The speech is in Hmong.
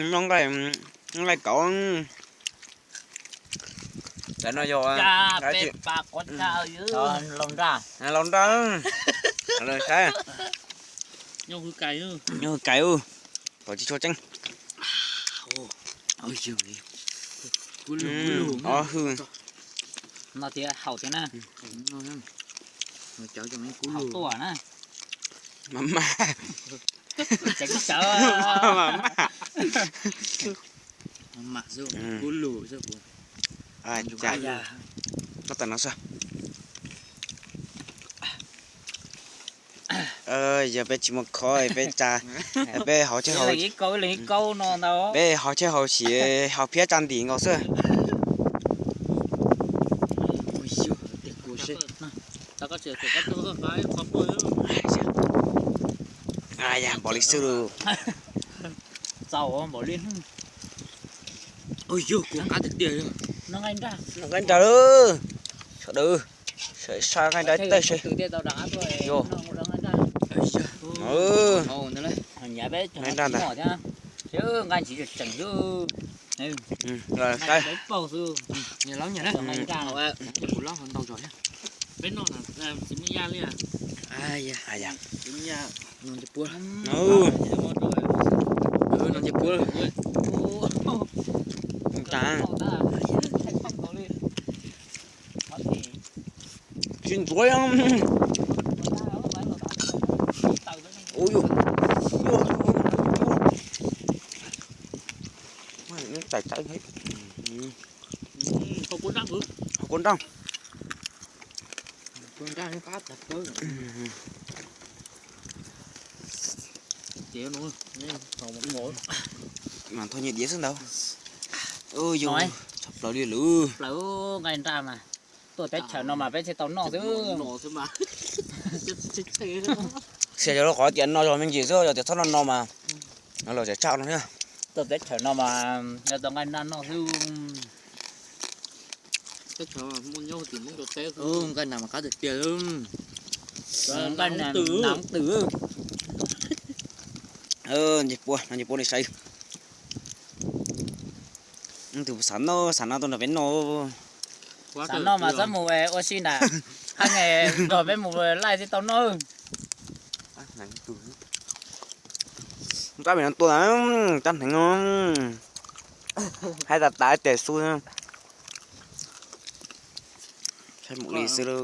Mlob nqaij, nqaij kauv. Tam no yog lau nraj, saib, nyob hwj kais, tom tsis tshua tseeb. Os hwj, no thiab haus thiab na. Haus tuaj na. Mas mas, mas mas xwb, kub lug xwb. Tab tom no xwb. Yog peb tsis muaj khob peb tsa, peb haus, peb haus cheb haus xim, haus phiab tsa ntim nkaus xwb. Yog npaum li xwb lauj. Nqaij nrag, sawv daws, sawv sai nqaij nrag tej seb. Nqaij nrag ntag. Nqaij ntsis tseem xwb. Saib, no nce puab, no nce puab. Tsis ntxuav. Tais tais, haus kua nraj. Mas nthos nyias diav xwb ntag. Yog tshaj plaws li lawm. Plaws nqaij nraj mas. Tuaj teb chaws no mas peb thiaj tau noj xwb. Xyov yog lub qhov tias no yog me ntsis xwb, yog tias txhob no no mas los tseem tshaj no thiab. Tuaj teb chaws no mas yog tau nqaij nraj noj xwb. Nqaij nas mas qab tiag tiag. Nqaij nas twm. Nce puab, nce puab li saib. Tus xav noj, xav noj tuaj nrog peb noj. Xav noj mas txhob mus ua si nram, hab nrog peb mus laij thiaj tau noj. Rab pem no tua, rab hneev no. Haib tas tas tes xub. Saib mus li xwb lauj.